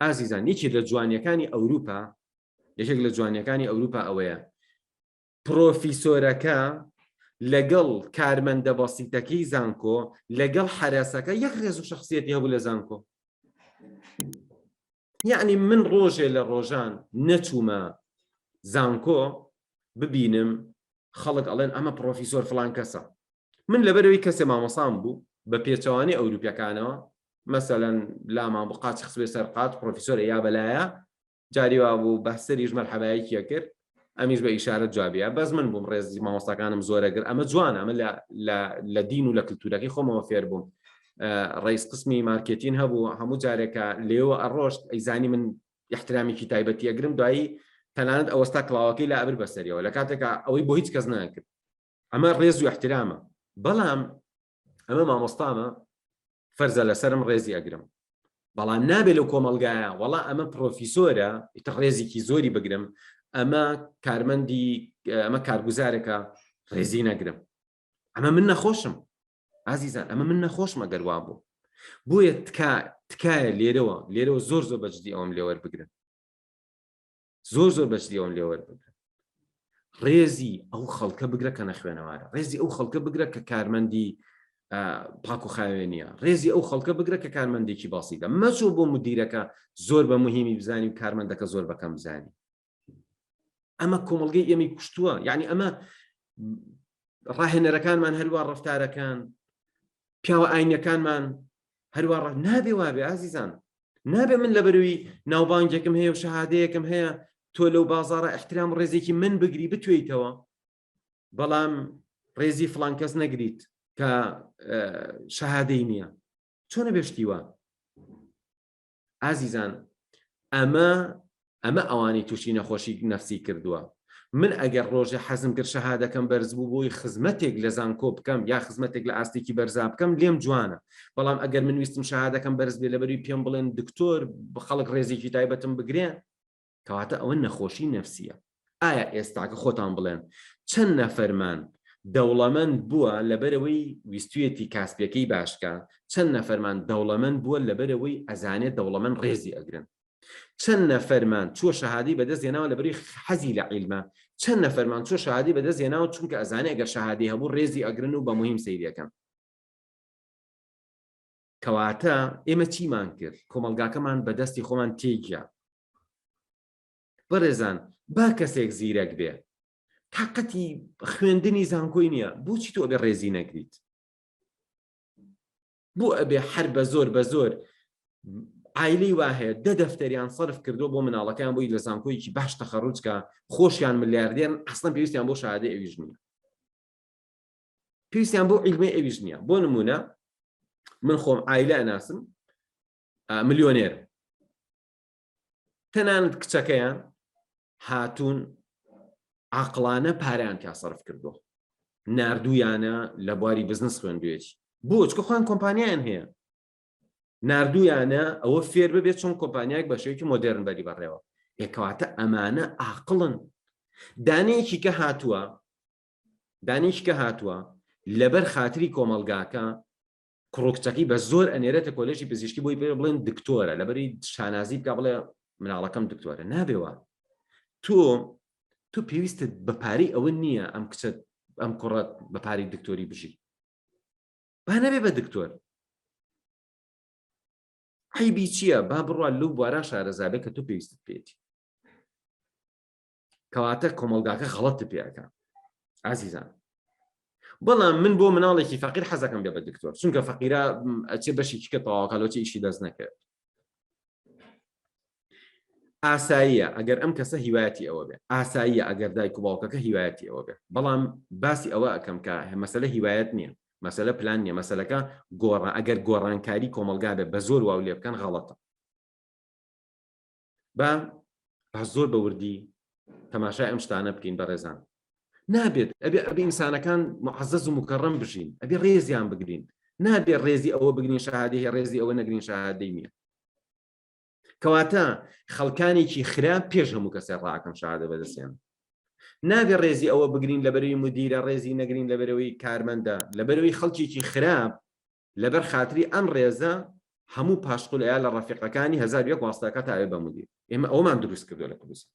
ئازیزان یەکێک لە جوانیەکانی ئەوروپا یەکێک لە جوانیەکانی ئەوروپا ئەوەیە پرۆفیسۆرەکە لەگەڵ کارمەندە بەسیتەکەی زانکۆ لەگەڵ حەرەسەکە یەک ڕێز و شخصیەتی هەبوو لە زانکۆ. یعنی من ڕۆژێ لە ڕۆژان نەچوومە زانکۆ ببینم خەڵک ئەڵێن ئەمە پرۆفیسۆر فلان کەسە. من لەبەرەوەی کەسێ مامۆسام بوو بە پێچەوانی ئەوروپیەکانەوە مەسەلەن لامان بوو قاچ خستبێ سەر قاچ پرۆفیسۆر یا بەلایە جاری وا بوو بە سەریش مەرحەبایەکی ئەکرد ئەمیش بە ئیشارەت جوابیە بەس من بووم ڕێزی مامۆستاکانم زۆرەگر ئەمە جوانە ئەمە لە دین و لە کللتورەکەی خۆمەوە فێر بووم ڕئیس قسمی مارکێتین هەبوو هەموو جارێکە لێوە ئەڕۆشت ئەیزانی من احترامێکی تایبەتی ئەگرم دوایی تەنانەت ئەوەستا کڵاوەکەی لا ئەبر بەسەریەوە لە کاتێکا ئەوەی بۆ هیچ کەس ناکرد ئەمە ڕێز و احترامە بەڵام ئەمە مامۆستامە فەرزە لەسەرم ڕێزی ئەگرم بەڵام نابێ لەو کۆمەلگایە وەڵا ئەمە پرۆفیسۆرە ئیتر ڕێزێکی زۆری بگرم ئەمە کارمەندی ئەمە کارگوزارێکە ڕێزی نەگرم ئەمە من نەخۆشم ئازیزان ئەمە من نەخۆشم ئەگەر وا بوو بۆیە تکا تکایە لێرەوە لێرەوە زۆر زۆر بەجدی ئەوم لێوەر بگرن زۆر زۆر بەجدی ئەوم لێوەر بگرن ڕێزی ئەو خەڵکە بگرە کە نەخوێنەوارە ڕێزی ئەو خەڵکە بگرە کە کارمەندی پاک و خاوێنیە ڕێزی ئەو خەڵکە بگرە کە کارمەندێکی باسیدە مەچۆ بۆ مدیرەکە زۆر بە مهمی بزانی و کارمەندەکە زۆر بەکەم بزانی ئەمە کۆمەڵگەی ئێمەی کوشتووە یعنی ئەمە ڕاهێنەرەکانمان هەروە ڕفتارەکان پیاوە ئاینەکانمان هەروە ڕ نابێ وابێ ئازیزان نابێ من لەبەروی ناوبانگێکم هەیە و شەهادەیەکم هەیە تۆ لەو بازارە احترام ڕێزێکی من بگری بتوێیتەوە بەڵام ڕێزی فلان کەس نەگریت کە شەهادەی نییە چۆنە بێشتیوە ئازیزان ئەمە ئەمە ئەوانەی تووشی نەخۆشی نەفسی کردووە من ئەگەر ڕۆژێ حەزم کرد شەهادەکەم بەرز بوو بۆی خزمەتێک لە زانکۆ بکەم یا خزمەتێک لە ئاستێکی بەرزا بکەم لێم جوانە بەڵام ئەگەر من ویستم شەهادەکەم بەرز بێ لەبەری پێم بڵێن دکتۆر خەڵک ڕێزێکی تایبەتم بگرێ کەواتە ئەوە نەخۆشی نەفسیە ئایا ئێستاکە خۆتان بڵێن چەند نەفەرمان دەوڵەمەند بووە لەبەرەوەی ویستویەتی کاسپیەکەی باشکە چەند نەفەرمان دەوڵەمەند بووە لەبەرەوەی ئەزانێت دەوڵەمەند ڕێزی ئەگرن چەند نەفەرمان چووە شەهادەی بەدەست هێناوە لەبەری حەزی لە عیلمە چەند نەفەرمان چووە شەهادەی بەدەست هێناوە چونکە ئەزانێ ئەگەر شەهادەی هەبوو ڕێزی ئەگرن و بە مهم سەیریەکەن کەواتە ئێمە چیمان کرد کۆمەڵگاکەمان بەدەستی خۆمان تێکیا بەڕێزان با کەسێک زیرەک بێ تاقەتی خوێندنی زانکۆی نییە بۆچی تۆ ئەبێ ڕێزی نەگریت بۆ ئەبێ هەر بە زۆر بە زۆر عیلی وا هەیە دە دەفتەریان سەرف کردو بۆ مناڵەکەیان بۆی لە زانکۆیەکی باش تەخەڕوجکە خۆشیان ملیاردێن ئەسڵەن پێویستیان بۆ شادەی ئەویش نییە پێویستیان بۆ عیلمەی ئەویش نییە بۆ نمونە من خۆم عیلە ئەناسم ملیۆنێر تەنانەت کچەکەیان هاتوون عقلانە پارەیان تیا سەرف کردووە نردویانە لە بواری بزنس خوێندوێتی بۆ چکە خۆیان کۆمپانیایان هەیە نردویانە ئەوە فێر ببێت چۆن کۆمپانیایەک بە شێوەیەکی مۆدێرن بەری بەڕێوە ئێکەواتە ئەمانە عاقڵن دانەیەکی کە هاتووە دانیش کە هاتووە لەبەر خاتری کۆمەڵگاکە کوڕ و کچەکەی بە زۆر ئەنێرێتە کۆلێژی پزیشکی بۆی پێ بڵێن دکتۆرە لەبەری شانازی بکە بڵێ مناڵەکەم دکتۆرە نابێەوە تۆ تۆ پێویستت بە پارەی ئەوە نییە ئەم کچە ئەم کوڕەت بە پارەی دکتۆری بژی با نەبێ بە دکتۆر عیبی چییە با بڕوا لەو بوارە شارەزابێ کە تۆ پێویستت پێێتی کەواتە کۆمەڵگاکە غەڵەت پێ ئەکا ئازیزان بەڵام من بۆ مناڵێکی فەقیر حەزەکەم بێ بە دکتۆر چونکە فەقیرە ئەچێ بەشێکی کە تەواوکە لۆچی ئیشی دەست نەکەوێت ئاساییە ئەگەر ئەم کەسە هیوایەتی ئەوە بێ ئاساییە ئەگەر دایک و باوکەکە هیوایەتی ئەوە بێ بەڵام باسی ئەوە ئەەکەم کە مەسەلە هیوایەت نییە مەسەلە پلان نییە مەسەلەکە گۆڕە ئەگەر گۆڕانکاری کۆمەلگا بێ بە زۆر واو لێ بکەن غەڵەتە با با زۆر بە وردی تەماشای ئەم شتانە بکەین بەڕێزان نابێت ئەبێ ئەبێ ئینسانەکان معزز و مکەڕەم بژین ئەبێ ڕێزیان بگرین نابێ ڕێزی ئەوە بگرین شەهادەی هەیە ڕێزی ئەوە نەگرین شەهادەی نییە کەواتە خەڵکانێکی خراپ پێش هەموو کەسێ ڕاکەم شەهادە بەدەستێن نابێ ڕێزی ئەوە بگرین لەبەرەوەی مدیرە ڕێزی نەگرین لەبەرەوەی کارمەندە لەبەرەوەی خەڵکێکی خراپ لەبەر خاتری ئەم ڕێزە هەموو پاشقول ئەیا لە ڕەفیقەکانی 1001 واستاکە تا ئەوێ بە مدیر. ئێمە ئەومان دروست کردووە لە کوردستان.